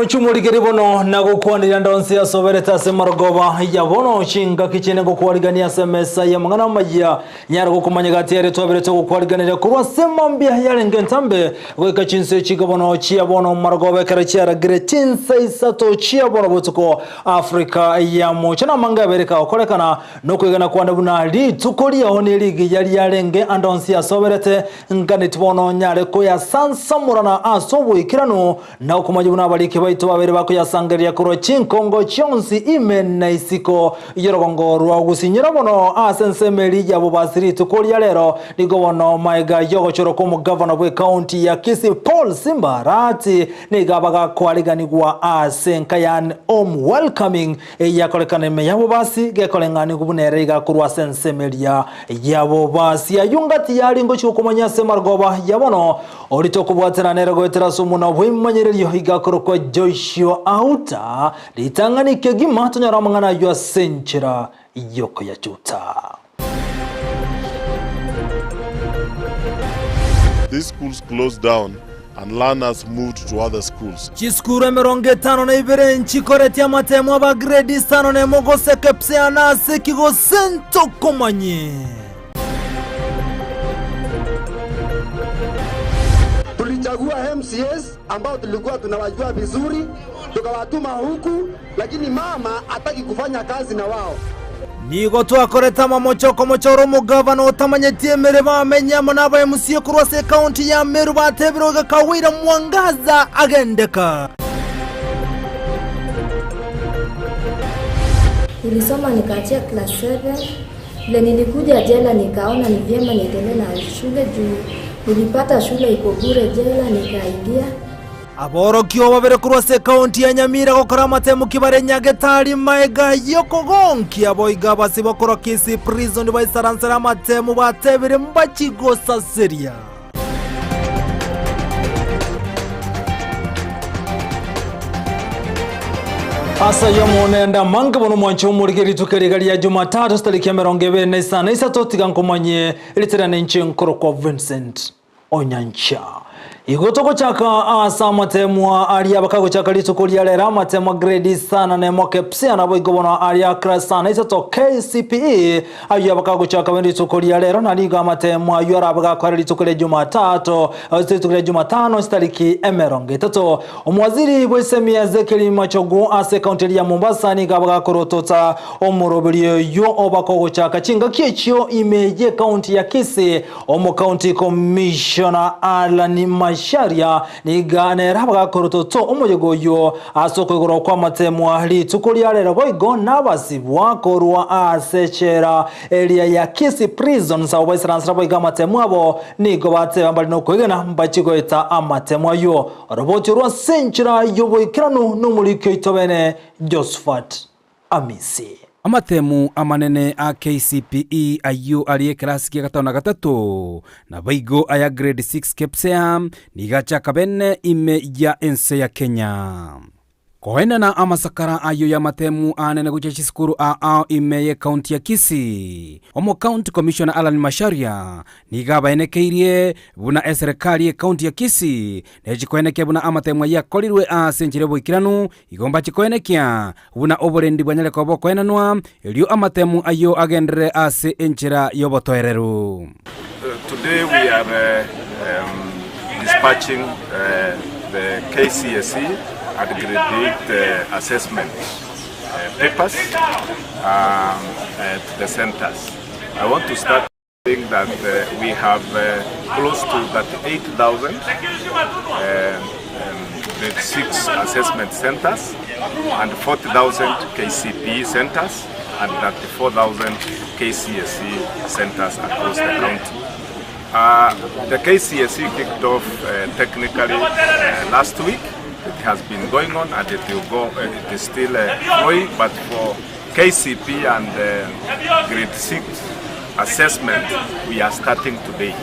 Omochie omorigeri bono nagokwanire ande onsi asoberete ase marogoba ya bono, chingaki chiane ngokwarigania ase emesa y'amang'ana amayia, nyare gokomanya gati ere twaberete gokwariganeria korwa ase mambia yarenge entambe goika chinsa echi iga bono chia bono marogoba ekero chiaragire chinsa isato chia bono botuko Afrika ya mocha namange abere kagokorekana nokwegena kwane buna rituko riao nerigiya riarenge ande onsi asoberete Nganeti bono nyare koyasansamorana ase oboikeranu, na okomanya buna abariki baito babere bakoyasangereria korwa chinkongo chionsi ime na isiko y'orogongo rwa ogusinyera bono ase ensemo eria y'abobasi rituko ria rero. Nigo bono maega y'ogochorwa kw'omogavana bw'ekaunti ya Kisii Paul Simba Arati nigo abagakoariganigwa ase enka ya Home Welcoming Eyakorekana ime y'abobasi, gekoreng'anigwa buna ere iga korwa ase ensemo eria y'abobasi. Ayio ngati yare ngochia gokomanya ase amarogoba ya bono, orite okobwatana nere goetera ase omuna bw'ebimanyererio iga akorokwa Joshua Auta, ritang'ani kegima tonyore amang'ana ayio ase enchera y'okoyachuta. These schools closed down and learners moved to other schools. Chisukuru 52 nchikoreti amatemo aba grade isano nemo gose KPSEA ase ki gose ntokomanye. Tulichagua MCAs ambao tulikuwa tunawajua vizuri, tukawatuma huku, lakini mama hataki kufanya kazi na wao. Nigo twakorete amamocho okomochora omogavana otamanyeti emeremo amenye amo n'aba MCA korwa ase ekaunti ya Meru batebire oiga Kawira Mwangaza agendeka. Nilisoma nikaachia class 7. Vile nilikuja jela nikaona ni vyema niendelee na shule juu nilipata shule iko bure jela nikaingia. Aborokigwa babere korwa ase ekaunti ya Nyamira gokora amatemu kibare Nyagetari maega y'okogonkia boigo abasibwa korwa Kisii Prison baisaransere amatemu batebire mbachi gosaseria. Ase ayio omonende amange bono omwanche omorige rituko eriga ria Jumatatu chitariki 23 tiga nkomanyie ritirane inche nkorokwa Vincent Onyancha. Igo togochaka ase amatemwa aria bakagochaka rituko ria rero amatemwa grade isana nemo KPSEA naboigo bono aria class isana isato KCPE ayio bakagochaka bene rituko ria rero na nigo amatemwa ayio arabe gakora rituko ria Jumatatu ase rituko ria Jumatano chitariki 30. Omowaziri bw'esemi Ezekiel Machogu ase ekaunti eria ya Mombasa nigo abagakorotota omoroberio oyio obakogochaka chingaki echio ime y'ekaunti ya Kisii Omocounty Commissioner Allan Macharia niga nere abagakorototwo omoyega oyio ase okoigorwa kw'amatemwa rituko ria rero boigo nabasibwa korwa ase echela eria ya Kisii Prisons abo baisaransera boigo amatemwa abo nigo bateba mbare nokwegena mbachie goeta amatemwa ayio. Oroboti orwo ase enchera y'oboikeranu nomoriki oito bene Josephat Amisi. Amatemu amanene a KCPE ayio aria ekerasi kia gatano na gatato, naboigo aya grade 6 KPSEA nigo achaka bene ime ya ense ya Kenya. Koenana amasakara ayio y'amatemu anene gochia chisukuru ao ime y'ecounty ya Kisii, Omocounty Commissioner Allan Macharia nigo abaenekeirie buna eserekari y'ecounty ya Kisii nechikoenekia buna amatemu ayio akorirwe ase enchera y'oboikeranu Igo mbache koenekia buna oborendi bwanyare koba bokoenanwa, erio amatemu ayio agenderere ase enchera y'obotoereru. Today we are dispatching the KCSE and grade 8 assessment papers to the centers. I want to start saying that we have close to 38,000 grade 6 assessment centers and 40,000 KCPE centers and 34,000 KCSE centers across the county. Uh, the KCSE kicked off uh, technically uh, last week. It has been going on and it will go, uh, it is still uh, flowing, but for KCP and uh, grade 6 assessment we are starting today.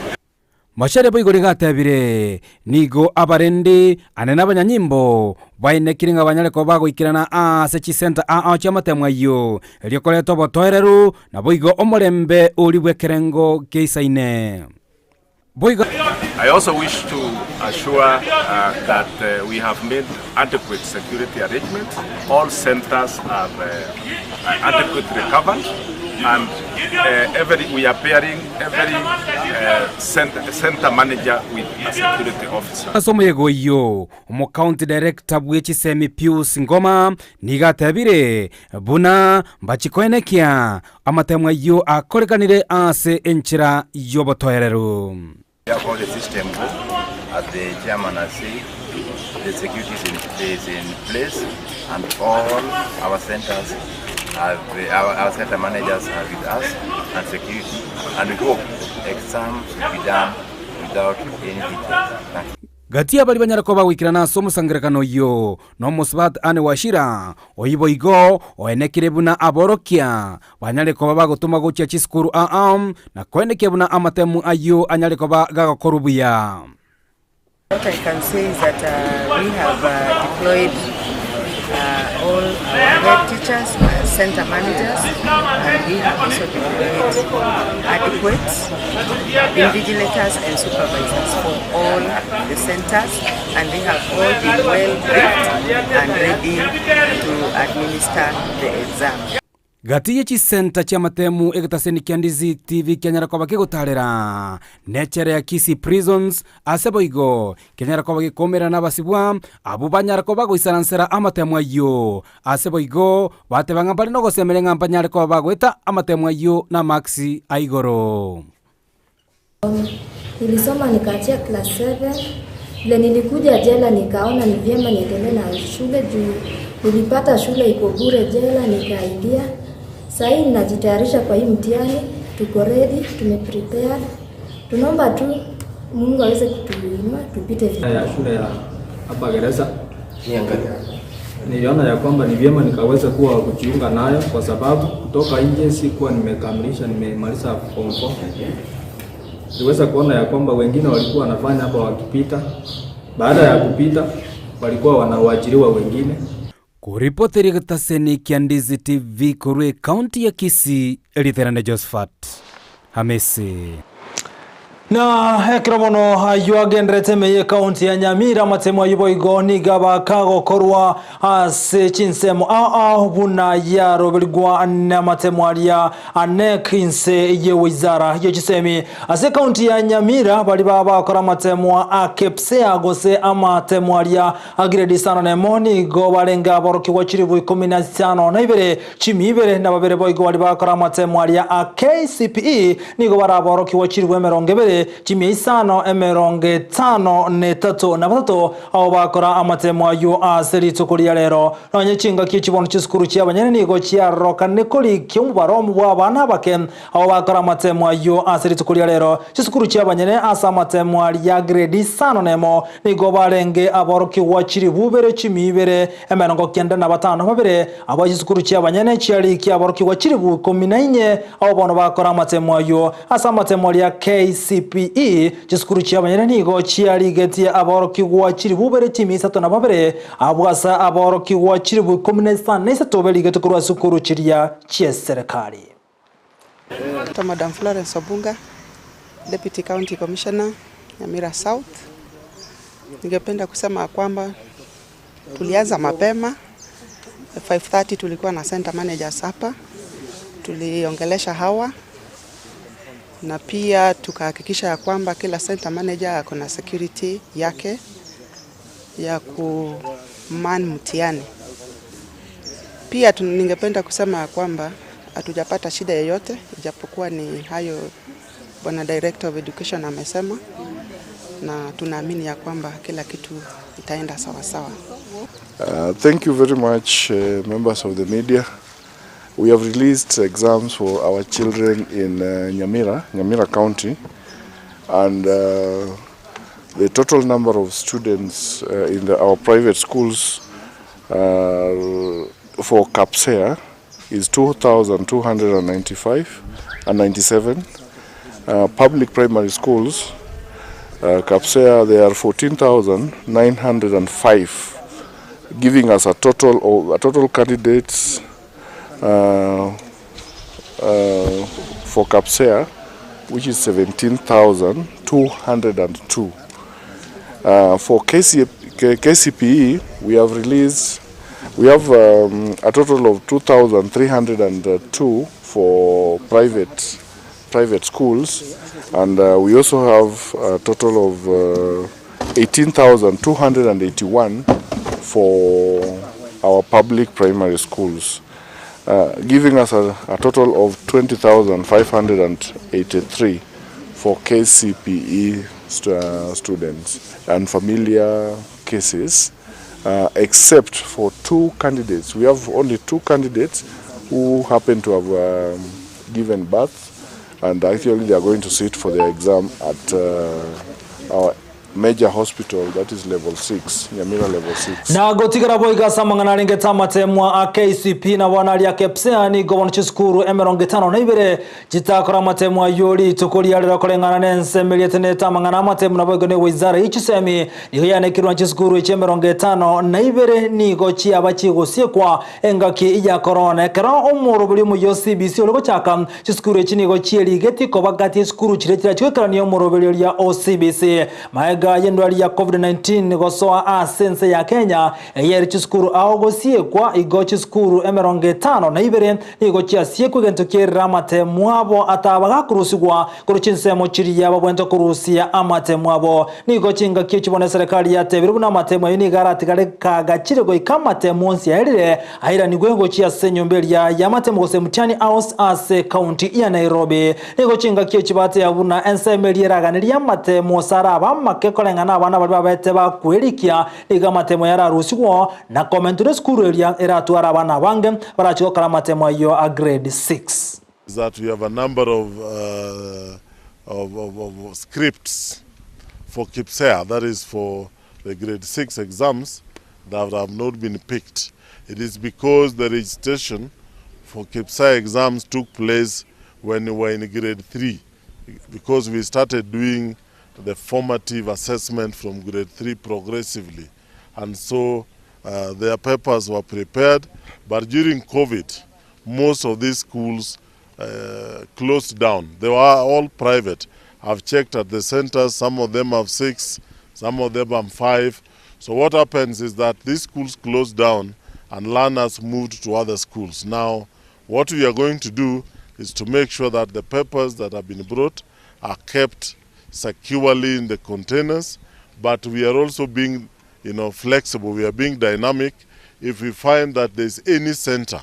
Macharia boigo nigo atebire, Nigo abarendi ane nabanyanyimbo bainekire ng'a banyare koba bagoikerana ase chisenta ao chi'amatemo ayio, erio koreta obotoereru, naboigo omorembe oria bw'ekerengo geisaine. Boigo. I also wish to assure that we have made adequate security arrangements, all centers are adequately covered and every we are pairing every center manager with a security officer. Ase omoyega oyio, Omocounty Director bwe chisemi Pius Ngoma nigo atebire buna mbachikoenekia amatemo ayio akorekanire ase enchera y'obotoereru. Therefore the system go as the chairman has said, the security is in, is in place and all our centers have, our, our center managers are with us and security and we hope exams will be done without any hitches. Thank you. Gati y'abaria banyare koba goikerana ase omosangererekano oyio nomosubati Anne Wachira, oyio boigo oenekire buna aborokia banyare koba bagotoma gochia chisukuru aa, na koenekia buna amatemu ayio anyare koba gagokorwa buya. What I can say is that we have deployed all our head teachers, center managers, and we have also deployed adequate invigilators and supervisors for all the centers, and they have all been well briefed and ready to administer the exam. Gati ye chisenta chi'amatemu egetaseni kia Ndizi TV kianyara koba kegotarera nechela ya Kisii Prisons, ase boigo kenyara koba gekomerana nabasibwa abwo banyara koba bagoisaransera amatemu ayio. Ase boigo bateba ng'a mbare nogosemeria ng'a mbanyare koba bagoeta amatemu ayio namaksi a igoro. Nilisoma nikaachia class 7. Vile nilikuja jela nikaona ni vyema niendelee na shule juu nilipata shule iko bure jela nikaingia. Saa hii ninajitayarisha kwa hii mtihani, tuko ready, tumeprepare. Tunaomba tu Mungu aweze kutuinua tupite vizuri. ya shule ya hapa gereza niliona ya kwamba ni vyema nikaweza kuwa kujiunga nayo kwa sababu kutoka nje sikuwa nimekamilisha, nimemaliza form 4. Niliweza kuona ya kwamba wengine walikuwa wanafanya hapa wakipita, baada ya kupita walikuwa wanawaajiriwa wengine. Koripoteri egetaseni kia Ndizi TV korwa ekaunti ya Kisii, Eritherane Josephat Hamisi. Na ekero bono ayio agenderete ime y'ekaunti ya Nyamira, amatemo ayio boigo nigo abakagokorwa ase chinsemo ao ao buna yaroberigwa namatemo aria a KNEC inse y'ewizara ye chisemi. Ase ekaunti ya Nyamira baria baba bagokora amatemo a KPSEA gose amatemo aria a grade isano na emo nigo barenge aborokigwa chilifu ikomi na isano na ibere, chimia ibere na babere boigo baria bagokora amatemo aria a KCPE nigo baraborokigwa chilifu emerongo ebere, chimia isano emerongo etano na etato na batato abo bakora amatemo ayio ase rituko ria rero. Nonye chingaki chibono chisukuru chiabanyene nigo chiarorokane korikia omobaro omo bwa abana abake abo bakora amatemo ayio ase rituko ria rero. Chisukuru chiabanyene ase amatemo aria grade isano na emo nigo barenge aborokigwa chilifu ibere chimia ibere emerongo kenda na batano babere abo chisukuru chiabanyene chiarikia aborokigwa chilifu ikomi na inye abo bono bakora amatemo ayio ase amatemo aria KCPE. Chisukuru chiabanyene nigo chiarigetie aborokigwa chilifu ibere chimia isato na babere abwo ase aborokigwa chilifu ikomi na isano na isato berigete korwa sukuru chiria chieserekari. Naitwa Madam Florence Obunga, Deputy County Commissioner, Nyamira South. Ningependa kusema kwamba tulianza mapema 5:30 tulikuwa na center managers hapa, tuliongelesha hawa na pia tukahakikisha ya kwamba kila center manager ako na security yake ya kuman mtihani. Pia ningependa kusema ya kwamba hatujapata shida yoyote, ijapokuwa ni hayo Bwana Director of Education amesema, na tunaamini ya kwamba kila kitu itaenda sawa sawa. Thank you very much, members of the media. We have released exams for our children in Nyamira, Nyamira County, and the total number of students in our private schools for KPSEA is 2,295 and 97. Public primary schools, KPSEA, they are 14,905, giving us a total of a total candidates for KPSEA which is 17,202. Uh, for KC, KCPE, we have released, we have um, a total of 2,302 for private private schools, and uh, we also have a total of uh, 18,281 for our public primary schools, uh, giving us a, a total of 20,583 for KCPE st uh, students and familiar cases, uh, except for two candidates. We have only two candidates who happen to have um, given birth and actually they are going to sit for their exam at uh, our major hospital that is level 6 Nyamira level 6. Na gotigara boigo ase amang'ana arengete amatemwa a KCPE na bono aria KPSEA nigo bono chisukuru emerongo etano na ibere chitakora amatemwa ayio rituko ria rero koreng'ana nensemo eria etenenete amang'ana amatemu naboigo ne wizara ye chisemi nigo yanekirwe na chisukuru echi emerongo etano na ibere nigo chiaba chigosiekwa Engaki ya korona ekero omoroberi omoyia o CBC ore gochaka, chisukuru echi nigo chierigetie koba gati y'esukuru chiria chirachie goikerania omoroberi oria o CBC. Magega y'endwari ya Covid-19 gosoa ase ense ya Kenya, eye ere chisukuru ao gosiekwa, igo chisukuru emerongo etano na ibere nigo chiasiekwa egento kierire amatemo abo ataba gakorusigwa korwa chinsemo chiria babwenerete korusia amatemo abo. Nigo chingaki echi bono eserekari yatebire buna amatemo ayio nigo aratigare kagachire goika amatemo onsi aerire, airanigwe gochia ase enyomba eria y'amatemo gose Mtihani House ase ekaunti ya Nairobi. Nigo chingaki echi bateba buna ensemo eria eraganerie amatemo ase arabe amake koreng'ana abana baria babete bakwerikia nigo amatemo yararusigwe na komentwa esukuru eria eratware abana abange barachie gokora amatemo ayio a grade 6. That we have a number of, uh, of, of, of scripts for KPSEA, that is for the grade 6 exams that have not been picked. It is because the registration for KPSEA exams took place when we were in grade 3, because we started doing the formative assessment from grade 3 progressively. And so uh, their papers were prepared, but during COVID, most of these schools uh, closed down. They were all private. I've checked at the centers, some of them have six, some of them have five. So what happens is that these schools closed down and learners moved to other schools. Now, what we are going to do is to make sure that the papers that have been brought are kept securely in the containers, but we are also being you know, flexible, we are being dynamic. If we find that there's any center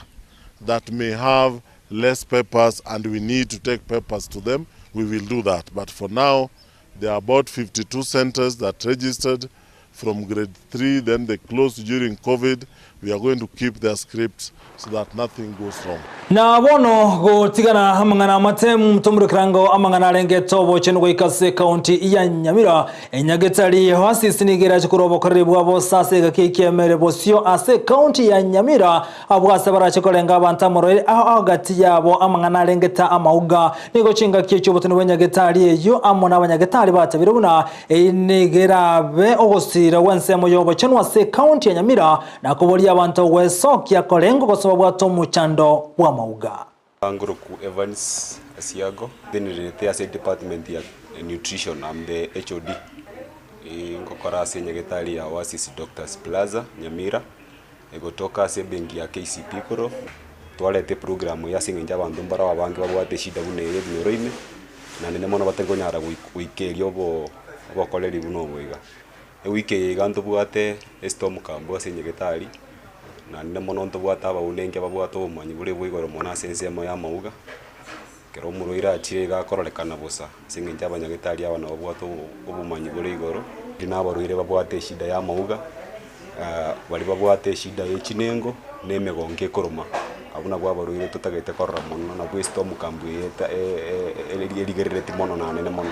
that may have less papers and we need to take papers to them, we will do that. But for now, there are about 52 centers that registered from grade 3, then they closed during COVID. We are going to keep their scripts so that nothing goes wrong. Na bono gotigana amang'ana amatemu tomorekerango amang'ana arenge obochenu goika ase ekaunti ya Nyamira enyagetari Oasis nigo erache korwa obokoreri bwabo ase egaki ekiemere bosio ase ekaunti ya Nyamira abwo ase barache korenga abanto amorwaire ao ao gati yabo amang'ana arengete amauga nigo chingaki echi'obotoni bw'enyagetari eyio amo nabanyagetari batabire buna Eye nigo erabe ogosiira gw'ensemo y'obochenu ase ekaunti ya Nyamira na koboria abanto gwesokia korenga ogosoma bwate omochando bw'amauga. Ngoroku Evans Asiago, ntenererete ase edepartment ya nutrition, am the HOD. Ngokora ase enyagetari ya Oasis Doctors Plaza, Nyamira, egotoka ase ebenki ya KCB igoro, twareta eprogram eye ase eng'encho abanto mbaro abange babwate eshida buna eye ebinyoro ime, naende mono batari konyara goikeria obo obokoreri buna obo iga. Ewiki eye iga ntobwate estorm camp ase nyagetari, naende mono ntobwate abaunenki ababwate obomanyi bore bwa igoro mono ase ensemo ya amauga, ekero omorwaire achire iga akororekana bosa ase eng'encho abanyagetari aba nabo babwate obomanyi bore igoro. Tari na abarwaire babwate eshida ya amauga, baria babwate eshida ye chinengo na emegongo ekoroma, abwo nabwo abarwaire totagete korora mono, nabwo estorm camp eye erigerereti mono na anene mono.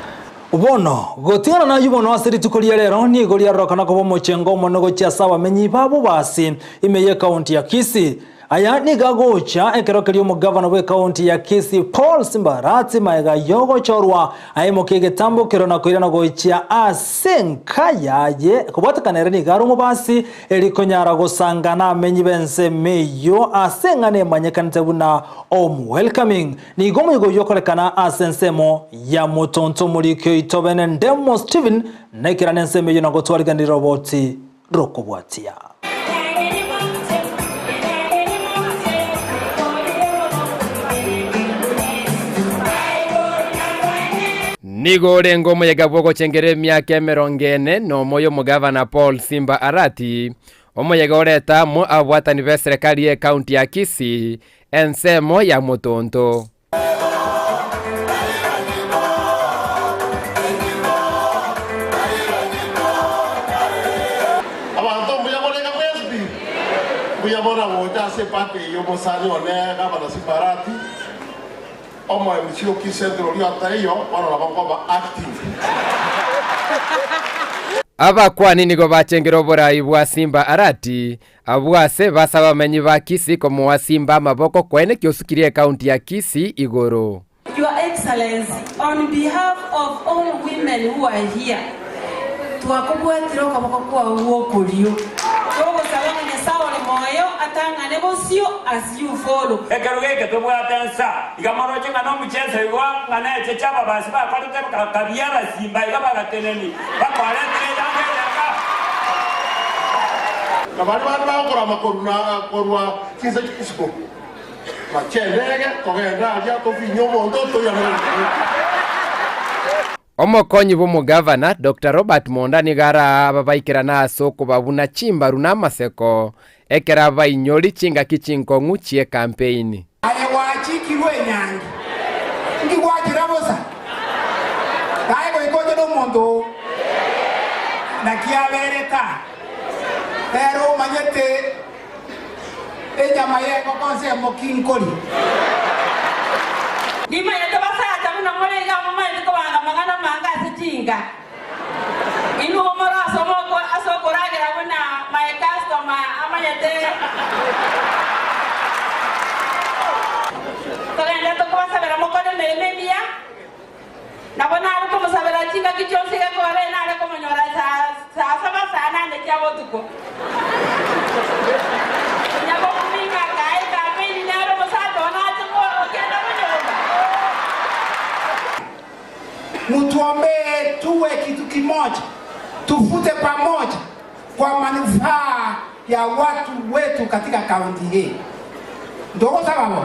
Bono, gotigana nayio bono ase rituko ria rero nigo riarorokana koba omochengo omonene gochia ase abamenyi ba Bobasi, ime y'ekaunti ya Kisii. Aya nigo agocha ekero keria omogavana bw'ekaunti ya Kisii Paul Simba Arati magega y'ogochorwa aimokie egetambokero na koirana gochia ase enka yaye kobwatekana ere nigo are omobasi eri konyara gosanga namenyi b'ensemo eyio ase eng'ana emanyekanete buna Home Welcoming. Nigo omoyega oyio okorekana ase ensemo ya Motonto omoriki oito bene Ndemo Stephen naikerana ensemo eyio na gotwariganera roboti rokobwatia. Nigo orenge omoyega bw'ogochengera emiaka emerongo ene nomo y'omogavana Paul Simba Arati, omoyega orete amo ababwatani b'eserekari y'ecounty ya Kisii, ensemo ya Motonto. Abanto mbuya more iga mwensi pi? Mbuya mono gocha ase eparty eye omosani one Gavana Simba Arati, omo MC o Kisii Central oria otaiyo, bono nabo nkoba active. Abakuani nigo bachengire oborai bwa Simba Arati, Abwo ase base abamenyi ba Kisii komoa Simba amaboko koenekia osukirie ekaunti ya Kisii igoro. Your Excellency, on behalf of all women who are here, twakobwatire okoboko kwao gw'okorio, togosaba ng'a Nyasae ore moyo atang'ane bosio as you follow. Ekero geke tobwate ensa, iga moroche ng'a nomocheso igo ng'a neche chi'ababasi bakorete bakabia abasimba iga bagateneni, bakoretire eyanga eyanga. Na baria bande bagokorama korwa chinse chi'isiko, bachendege kogenda aria tofinye omonto toirane goika. Omokonyi bw'omogavana, Doctor Robert Monda nigo araa ababaikerana ase okobabuna chimbaru na amaseko ekero abainyori chingaki chinkong'u chi'ekampeini. Aye gwachikirwe enyangi, inki gwachera bosa? Naye goika oche nomonto oo, naki aberete aa, nere omanyete enyama y'engoko nsemo ki nkoria. Nimanyete basacha buna more iga momaete kobanga amang'ana amange ase chinka. Inwe more ase okoragera buna my customer amanyete. Togende tokobasabera mokore emeremo emiya. Nabo nare komosabera chingaki chionsi gekogera ere nare komonyora saa saba saa nane chia botuko. Konya gokuminga akae ekampeni nere omosacha one ache kogenda bonyomba. Mutuombee tuwe kitu kimoja, tufute pamoja kwa manufaa ya watu wetu katika kaunti hii. Ndogosaba bo?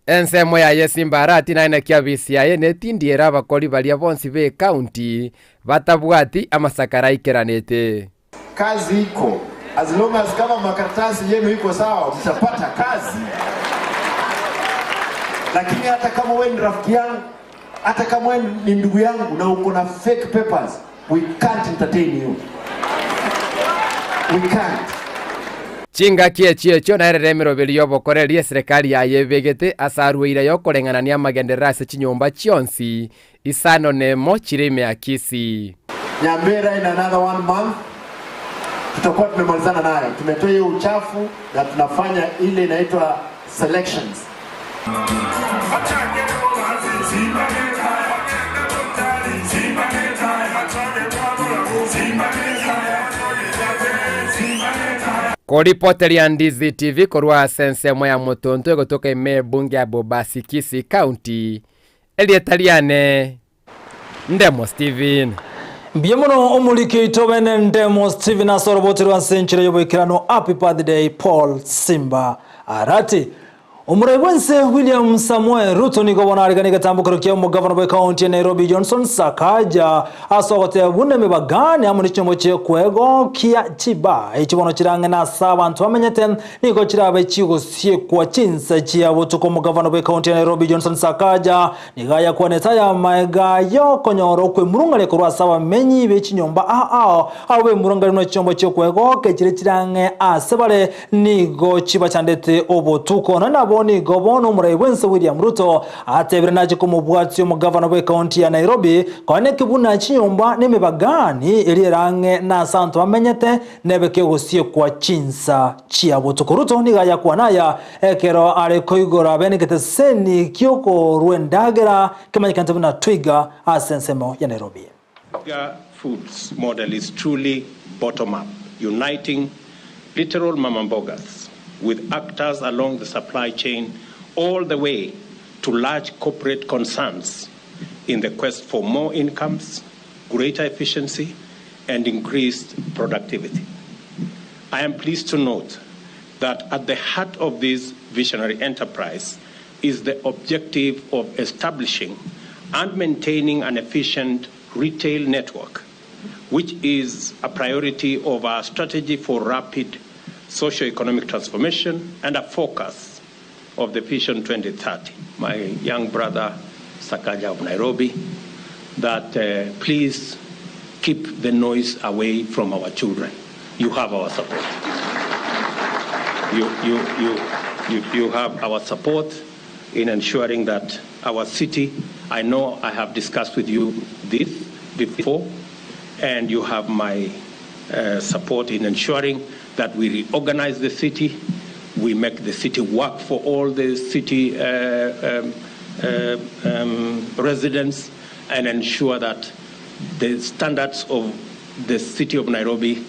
Ensemo yaye Simba Arati naye naki abisi yaye netindiere abakori baria bonsi b'ecounty batabwati amasakara aikeranete. Kazi iko as long as kama makaratasi yenu iko sawa mtapata kazi, lakini hata kama wewe ni rafiki yangu, hata kama wewe ni ndugu yangu na uko na fake papers, we can't entertain you, we can't. Chingaki echio echio naerere emeroberi y'obokoreri eserekari yaye ebegete ase arweire y'okoreng'anania amagenderero ase chinyomba chionsi isano nemo chire ime ya Kisii. Nyambera in another one month tutakuwa tumemalizana nayo. Tumetoa hiyo uchafu na tunafanya ile inaitwa selections. Koripoteria Ndizi TV korwa ase ensemo ya Motonto egotoka ime ebunge ya Bobasi Kisii County, Erieta riane Ndemo Steven. Mbuya mono omoriki oito bene Ndemo Steven ase oroboti rwa ase enchera y'oboikeranu Happy Birthday Paul Simba Arati. Omorai bw'ense William Samoei Ruto nigo bono ariganie egetambokero kia omogavana bw'ekaunti ya Nairobi Johnson Sakaja ase ogoteba buna emebagani amo ne chinyomba chi'okwegokia chiba echi bono chirang'ene ase abanto bamenyete Nigo chirabe chigosiekwa chinsa chia botuko. Omogavana bw'ekaunti ya Nairobi Johnson Sakaja nigo ayakwanete aya maega y'okonyora okwemurungaria korwa ase abamenyi be chinyomba ao ao abwo bemurungaria buna chinyomba chi'okwegoka echire chire ang'e ase bare nigo chibachandete obotuko. Nonya nabo igo nigo bono omorai bwense William Ruto atebire nache komobwatia omogavana bw'ekaunti ya Nairobi koeneki buna chinyomba na emebagani eria ere ang'e nase abanto bamenyete nebe kegosiekwa chinsa chia botuko. Ruto nigo ayakwana aya ekero are koigora bene egeteseni gi'okorua endagera kemanyekanete buna Twiga ase ensemo ya Nairobi. Twiga Foods model is truly bottom up, uniting literal mama mbogas with actors along the supply chain all the way to large corporate concerns in the quest for more incomes, greater efficiency and increased productivity. I am pleased to note that at the heart of this visionary enterprise is the objective of establishing and maintaining an efficient retail network, which is a priority of our strategy for rapid socio-economic transformation and a focus of the Vision 2030. My young brother, Sakaja of Nairobi, that uh, please keep the noise away from our children. You have our support. You, you, you, you, you have our support in ensuring that our city, I know I have discussed with you this before, and you have my uh, support in ensuring that we reorganize the city, we make the city work for all the city uh, um, uh, um, residents, and ensure that the standards of the city of Nairobi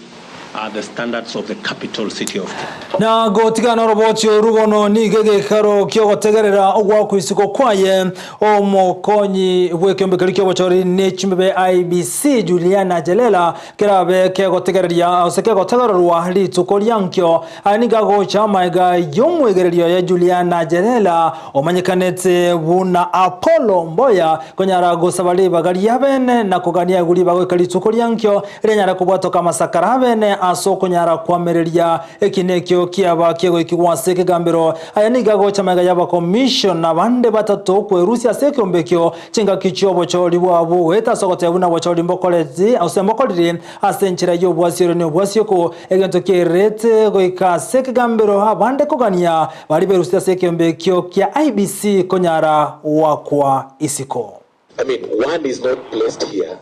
are the standards of the capital city of Kenya. Na gotigana oroboti oru bono nigo egekaro kiogotegerera ogwakwa isiko kwaye omokonyi bw'ekeombe keria kiobochori ne chimbebe IEBC Juliana Jelela kerabe kegotegereria gose kegotegererwa rituko ria nkio. Aya nigo agocha amaega y'omwegereria oye Juliana Jelela omanyekanete buna Apollo Mboya konyara gosaba ribaga ria bene na kogania aigwe ribaga goika rituko ria nkio rianyare kobwatoka amasakara abene ase okonyara koamereria ekina ekio kiaba kegoikigwa ase ekegambero. Aya nigo agocha magega y'abakomishona bande batato kwerusia ase ekeombe ekio chingaki chi'obochori bwabo goeta ase ogoteba buna obochori mbokoreti gose mbokorire ase enchera y'obwasi ore nobwasi oko egento kiairerete goika ase ekegambero abande kogania baria berusirie ase ekeombe ekio kia IEBC konyara goakwa isiko. I mean, one is not placed here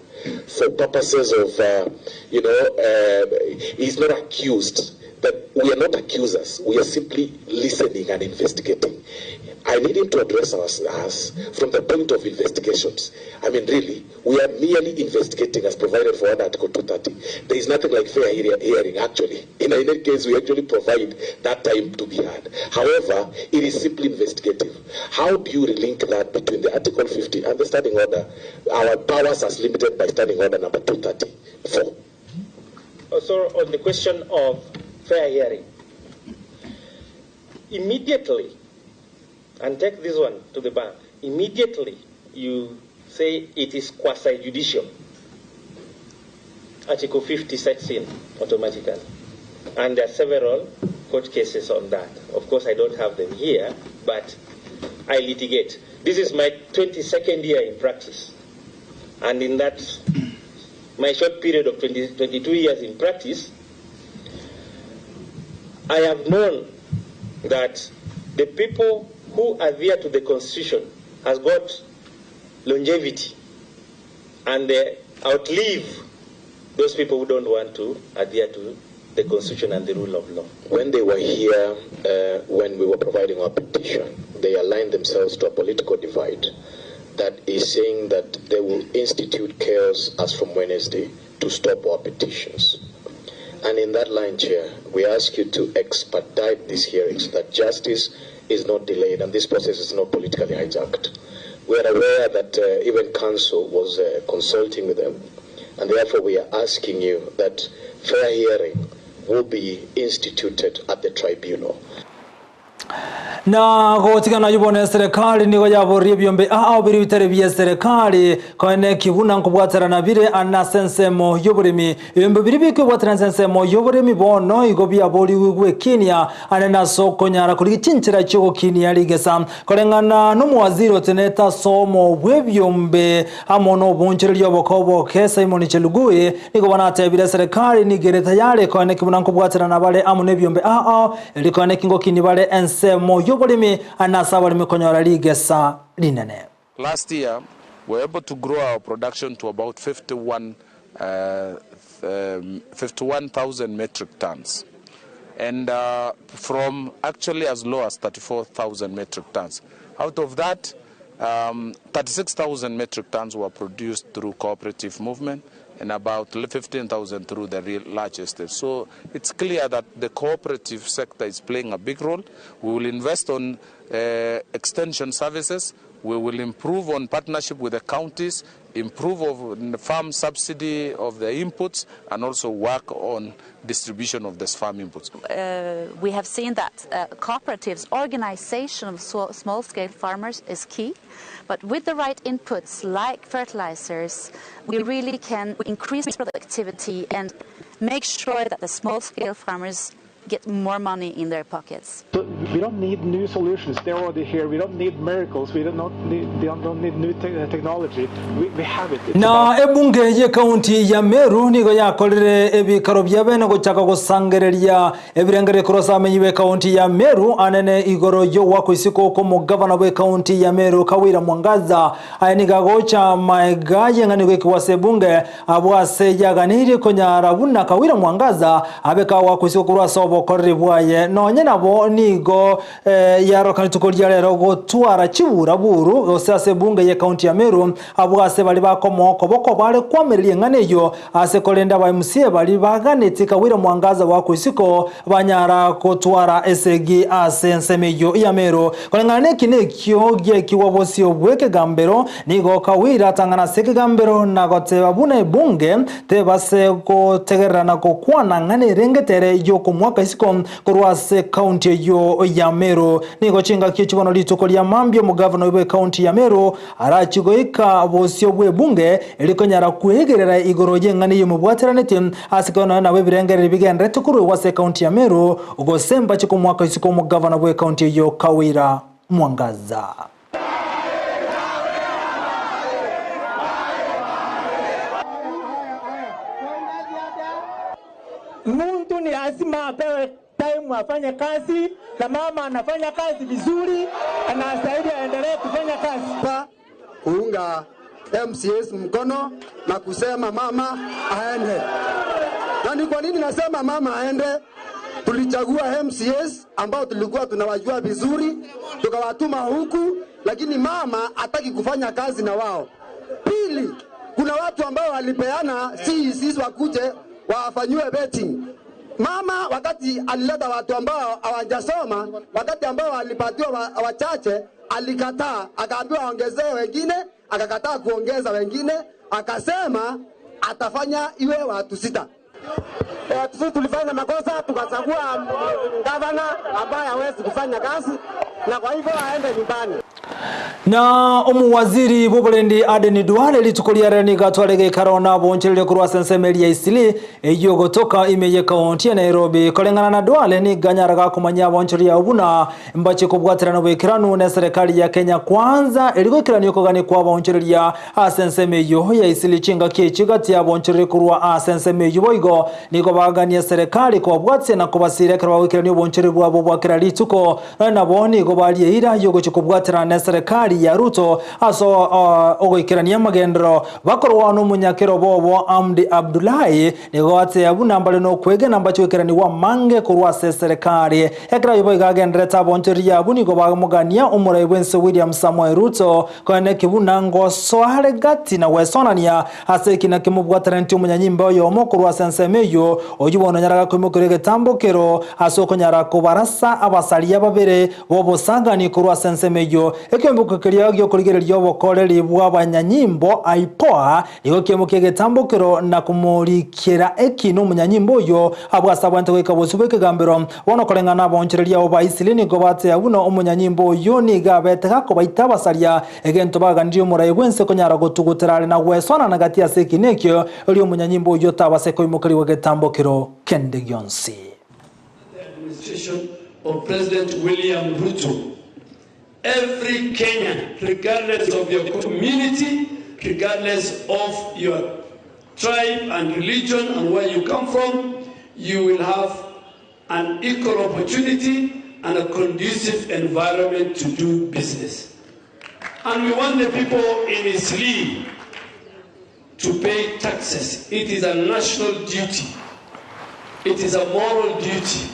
for purposes of, uh, you know, uh, he's not accused. That we are not accusers. We are simply listening and investigating. I need him to address us, us from the point of investigations. I mean, really, we are merely investigating as provided for under Article 230. There is nothing like fair hearing, actually. In any case, we actually provide that time to be heard. However, it is simply investigative. How do you relink that between the Article 50 and the standing order? Our powers as limited by standing order number 234. Also, on the question of fair hearing, immediately, and take this one to the bank, immediately you say it is quasi judicial. Article 50 sets in automatically. And there are several court cases on that. Of course, I don't have them here, but I litigate. This is my 22nd year in practice. And in that, my short period of 20, 22 years in practice, I have known that the people who adhere to the constitution has got longevity and they outlive those people who don't want to adhere to the constitution and the rule of law. When they were here, uh, when we were providing our petition, they aligned themselves to a political divide that is saying that they will institute chaos as from Wednesday to stop our petitions. And in that line, Chair, we ask you to expedite this hearing so that justice is not delayed and this process is not politically hijacked. We are aware that uh, even Council was uh, consulting with them, and therefore we are asking you that fair hearing will be instituted at the tribunal. Na gotigana ayio bono eserekari nigo yaboria ebiombe ao biria bitari bi'eserekari, koene ki buna nkobwaterana bire ase ensemo y'oboremi. Ebiombe biria bikobwaterana ase ensemo y'oboremi bono igo biaborigwe gwekinia ande nase okonyara korigia chinchera chi'ogokinia rigesa. Koreng'ana nomowaziri otenenete ase omo bw'ebiombe amo nobonchoreria oboka oboke Simon Chelugui nigo bono atebire eserekari nigo ere tayari koene ki buna nkobwaterana bare amo nebiombe ao ao erio koene ki ngokini bare ensemo. y'oboremi na ase abaremi konyora rigesa rinene. Last year, we were able to grow our production to about 51 51,000 metric tons and from actually as low as 34,000 metric tons. Out of that, um, 36,000 metric tons were produced through cooperative movement and about 15,000 through the real large estates. So it's clear that the cooperative sector is playing a big role. We will invest on uh, extension services. We will improve on partnership with the counties, improve on the farm subsidy of the inputs, and also work on distribution of the farm inputs. Uh, we have seen that uh, cooperatives, organization of small-scale farmers is key. But with the right inputs, like fertilizers, we really can increase productivity and make sure that the small-scale farmers get more money in their pockets. So we don't need new solutions, they're already here. We don't need miracles, we don't need, we don't need new te technology. We, we have it. It's Na ebunge y'ekaunti ya Meru nigo yakorire ebikaro bia bene gochaka gosangereria ebirengererio korwa ase abamenyi b'ekaunti ya Meru anene igoro y'ogwakwa isiko kw'omogavana bw'ekaunti ya Meru Kawira Mwangaza. Aya nigo agocha maega y'eng'ani goikigwa ase ebunge abwo ase yaganirie konyara buna Kawira Mwangaza abe kagwakwa isiko korwa ase obokoreri bwaye. Nonye nabo nigo yaroka rituko ria rero gotwara chiburaburu gose ase ebunge y'ekaunti ya Meru abwo ase baria bakomoa okoboko bare koamereria eng'ana eyio ase korende aba MCA baria baganetie Kawira Mwangaza goakwa isiko banyara gotwara esegi ase ensemo eyio ya Meru. Koreng'ana neki nekio giekigwa bosio bw'ekegambero, nigo Kawira atang'ana ase ekegambero na goteba buna ebunge tebase gotegerera na gokwana ng'a nerengete ere y'okomoaka isiko korwa ase ekaunti eyio ya Meru. Nigo chingaki echi bono rituko ria mambia omogavana bw'ekaunti ya Meru arachie goika bosio bw'ebunge erio konyara kwegerera igoro y'eng'ana eyio emobwateranetie ase konya nonya nabo ebirengererio bigendererete koruegwa ase ekaunti ya Meru gose mbache komoaka isiko omogavana bw'ekaunti eyio Kawira Mwangaza. Muntu ni lazima apewe time afanye kazi, na mama anafanya kazi vizuri, anastahili aendelee kufanya kazi. Pa kuunga MCAs mkono na kusema mama aende. Na ni kwa nini nasema mama aende? Tulichagua MCAs ambao tulikuwa tunawajua vizuri, tukawatuma huku, lakini mama hataki kufanya kazi na wao. Pili, kuna watu ambao walipeana CECs wakuje wafanyiwe vetting. Mama wakati alileta watu ambao hawajasoma, wakati ambao walipatiwa wachache, alikataa, akaambiwa aongezee wengine, akakataa kuongeza wengine, akasema atafanya iwe watu sita. Sisi tulifanya makosa tukachagua gavana ambaye hawezi kufanya kazi na kwa hivyo aende nyumbani. Na omuwaziri bw'oborendi Aden Duale rituko riare nigo atware geikaro na bonchereria korwa ase ensemo eria Eastleigh eyio gotoka ime y'ekaunti ya Nairobi. Koreng'ana na Duale nigo anyaraga komanyia abonchereria abwo buna mbache kobwaterana oboikeranu na eserekari ya Kenya Kwanza eri goikerania okogania kwa abonchereria ase ensemo eyio ya Eastleigh chingaki echi gati y'abonchereria korwa ase ensemo eyio boigo nigo bagania eserekari kobabwatia na kobasira ekero bagoikerania obonchereria bwabo bwa kera rituko. Nonya nabo nigo baria eira y'ogochia kobwaterana na eserekari ya Ruto ase ogoikerania amagenderero bakorwa nomonyakero bobo Amdi Abdullahi nigo ateba buna mbare nokwegena mbache goikeranigwa amange korwa ase eserekari. Ekero ayio boigo agendererete abonchoreria abwo nigo bamogania omorai bwense William Samoei Ruto koeneki buna ngosoa are gati na gwesonania ase ekina kimobwataraneti omonyanyimba oyomo korwa ase ensemo eyio oyio bono onyaraga koimokeria egetambokero ase okonyara kobarasa abasaria babere b'obosangani korwa ase ensemo eyio. Ekeomboka keria gi'okorigereria obokoreri bw'abanyanyimbo, IPOA, nigo kiemokia egetambokero na komoriikera ekiina omonyanyimbo oyio abwo ase abwenerete goika bosio bw'ekegambero. Bono koreng'ana nabaonchoreria abo ba Isiraeli nigo bateba buna omonyanyimbo oyio nigo abete gakobaita abasaria, egento baganirie omorai bw'ense konyara gotugutera are na gwesonana gati ase ekiina ekio, erio omonyanyimbo oyio tabase koimokerigwa getambokero kende gionsi. Administration of President William Ruto. Every Kenyan, regardless of your community, regardless of your tribe and religion and where you come from, you will have an equal opportunity and a conducive environment to do business. And we want the people in Isli to pay taxes. It is a national duty. It is a moral duty.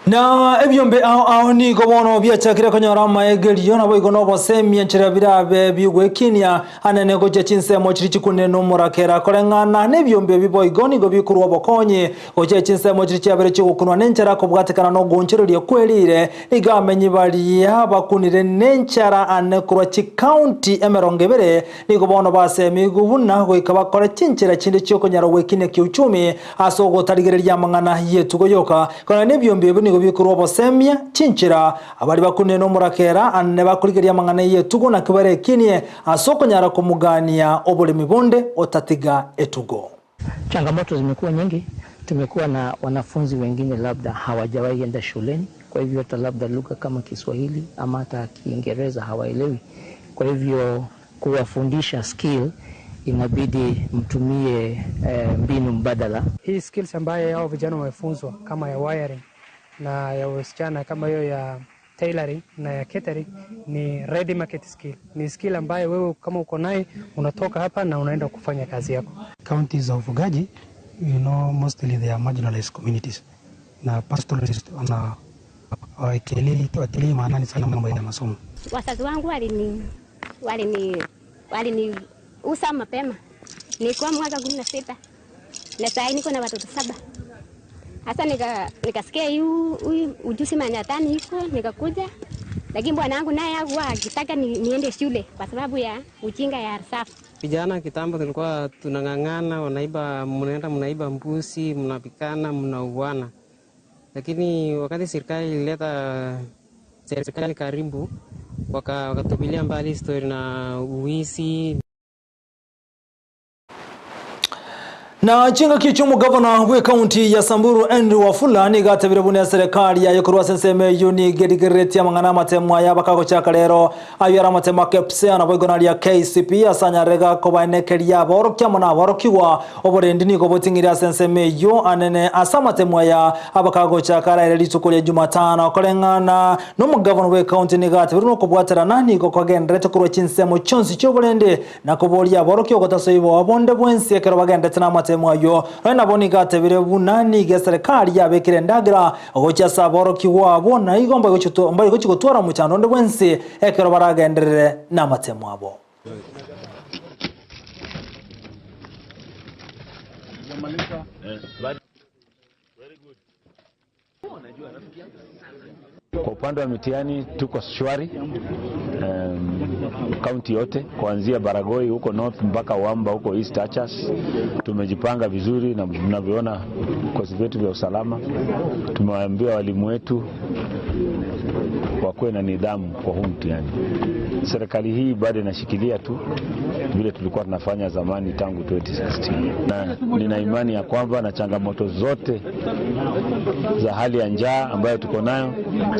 Na ebiombe ao ao nigo bono biachakire konyora amaegerio naboigo na obosemia enchera birabe bigwekinia anene gochia chinsemo chiri chikunene na omorakera koreng'ana na ebiombe ebi boigo nigo bikorwa obokonyi gochia chinsemo chiri chiabere chigokunwa na enchara kobwatekana na ogoonchoreria kwerire nigo amenyi baria bakunire na enchara ane korwa chikaunti emerongo ebere nigo bono basemigwe buna goika bakore chinchera chinde chiokonyara gwekinia kiuchumi ase ogotarigereria amang'ana yetugo yoka koreng'ana na ebiombe ebi nigo bikorwa obosemia chinchera abari bakunire na omorakera ane bakorigereria amang'ana yetugo naki barekinie ase okonyara komogania oboremi bonde otatiga etugo. Changamoto zimekuwa nyingi. Tumekuwa na wanafunzi wengine labda hawajawahi enda shuleni, kwa hivyo hata labda lugha kama Kiswahili ama hata Kiingereza hawaelewi. Kwa hivyo kuwafundisha skill inabidi mtumie mbinu mbadala. Hii skills ambayo hao vijana wamefunzwa kama ya wiring na ya wasichana kama hiyo ya tailoring na ya catering ni ready market skill. Ni skill ambayo wewe kama uko naye unatoka hapa na unaenda kufanya kazi yako. Counties za ufugaji, you know, mostly they are marginalized communities na pastoralists wana hawatilii maanani sana mambo ya masomo. Wazazi wangu walini walini waliniuza mapema, nilikuwa mwaka 16 na sasa niko na watoto 7. Hasa nikasikia huyu ujuzi manyatani iko, nikakuja, lakini bwana wangu naye hakuwa akitaka niende shule kwa sababu ya ujinga ya RSAF. Vijana kitambo tulikuwa tunang'ang'ana, wanaiba, mnaenda mnaiba mbuzi, mnapikana, mnauana. Lakini wakati serikali ilileta serikali karibu, wakatupilia mbali story na uwizi. Na chinga kicho mugavana we county ya Samburu Andrew Wafula nigatebire bune serikali yayo korwa senseme eyo nigerigeretie amang'ana amatemwa ya bakagochaka rero ayo ara amatemo a KPSEA nabo igona ria KCPE asanyarega kobaenekeria aborokia amo na aborokigwa oborendi nigo boting'ire ase ensemo eyo anene ase amatemwa ya abakagochaka araere rituko ria Jumatano koreng'ana na omogavana bwe county nigatebire nokobwaterana nigo kwagenderete korwa chinsemo chionsi chia oborende na koboria aborokia ogotasoiboa bonde bwensi ekero bagendete na amatemo mwayo noe nabo nigatebire buna niga serikali yabekire ndagira ogochia ase aborokigwa abo na igo mbaigochi gotwara omochando onde bwensi ekero baragenderere na amatemo abo. Kwa upande wa mitihani tuko shwari, kaunti yote kuanzia Baragoi huko north mpaka Wamba huko East Achas. Tumejipanga vizuri na mnavyoona vikosi vyetu vya usalama. Tumewaambia walimu wetu wakuwe na nidhamu kwa huu mtihani. Serikali hii bado inashikilia tu vile tulikuwa tunafanya zamani tangu 2016, na nina imani ya kwamba na changamoto zote za hali ya njaa ambayo tuko nayo,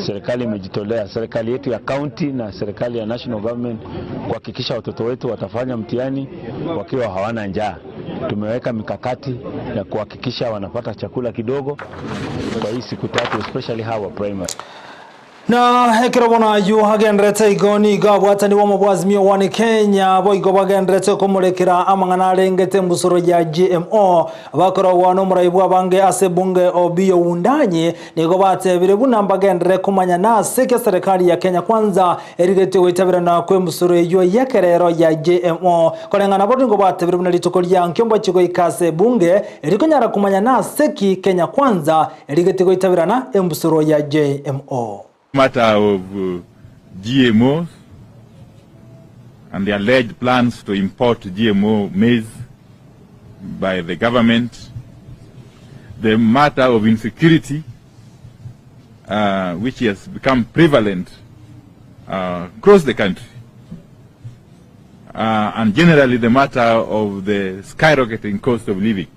serikali imejitolea, serikali yetu ya county na serikali ya national government kuhakikisha watoto wetu watafanya mtihani wakiwa hawana njaa. Tumeweka mikakati ya kuhakikisha wanapata chakula kidogo kwa hii siku tatu, especially hawa primary. Na ekero bono aywo agenderete igo nigo abwatani bwa omobwazimio one Kenya boigo bagenderete komorekera amang'ana arengete embusuro ya GMO bakorogwa na omorai bwa abange ase ebunge Opiyo Wandayi nigo batebire buna mbagendere komanya nase eke serikali ya Kenya Kwanza erigete goitabirana kwa embusuro eywo yekerero ya GMO koreng'ana bo nigo batebire buna rituko ria nkio mbachigoika ase ebunge erikonyara komanya nase ki Kenya Kwanza erigete goitabirana embusuro ya GMO. Matter of GMOs and the alleged plans to import GMO maize by the government, the matter of insecurity, which has become prevalent across the country, and generally the matter of the skyrocketing cost of living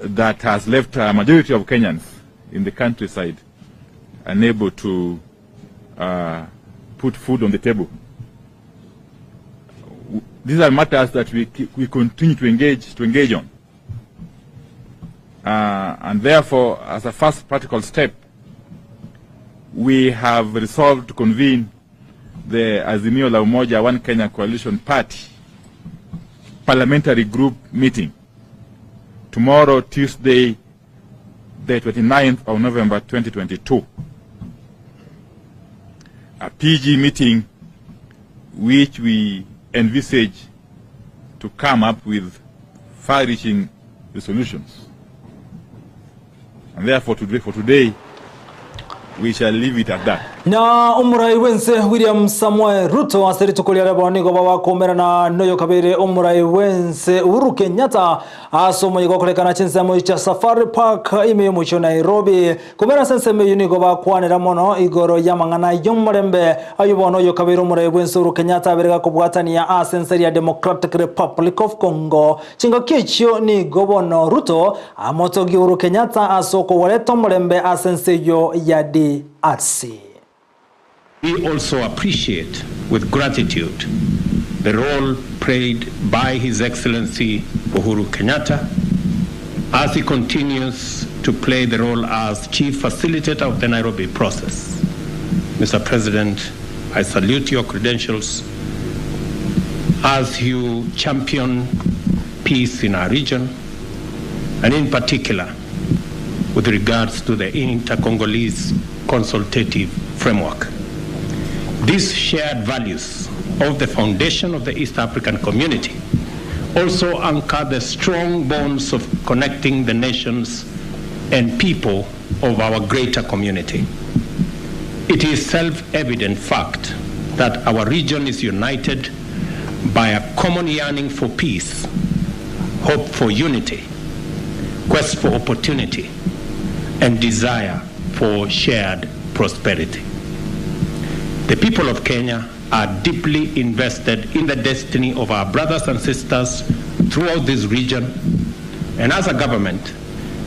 that has left a majority of Kenyans in the countryside unable to put food on the table. These are matters that we continue to engage on. And therefore, as a first practical step, we have resolved to convene the Azimio la Umoja One Kenya Coalition Party parliamentary group meeting tomorrow, Tuesday, the 29th of November 2022. A PG meeting which we envisage to come up with far-reaching resolutions. And therefore, today, for today, we shall leave it at that. Na omorai bw'ense William Samoei Ruto ase rituko ria rebo nigo babakomerana noyo kabere omorai bw'ense Uhuru Kenyatta ase omoyega okorekana chinsemo chia Safari Park ime y'omochie o Nairobi. Kobera ase ensemo eyio nigo bakwanera mono igoro y'amang'ana y'omorembe ayio bono oyo kabere omorai bw'ense Uhuru Kenyatta abere gakobwatania ase ense ya Democratic Republic of Congo. Chingaki echio nigo bono Ruto amotogie Uhuru Kenyatta ase okogoreta omorembe ase ense eyio ya DRC. We also appreciate with gratitude the role played by His Excellency Uhuru Kenyatta as he continues to play the role as chief facilitator of the Nairobi process. Mr. President, I salute your credentials as you champion peace in our region, and in particular with regards to the inter-Congolese consultative framework. These shared values of the foundation of the East African community also anchor the strong bonds of connecting the nations and people of our greater community. It is self-evident fact that our region is united by a common yearning for peace, hope for unity, quest for opportunity, and desire for shared prosperity. The people of Kenya are deeply invested in the destiny of our brothers and sisters throughout this region, and as a government,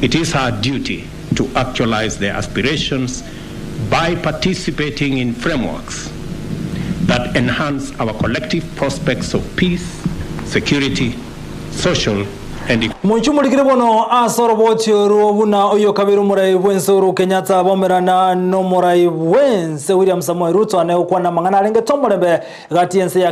it is our duty to actualize their aspirations by participating in frameworks that enhance our collective prospects of peace, security, social, and Moinche morikire bono ase oroboti orwo buna oyo kabere omorai bw'ense Uhuru Kenyatta abomerana n'omorai bw'ense William Samoei Ruto ane gokwana amang'ana arengete omorembe gati y'ense ya Kenya.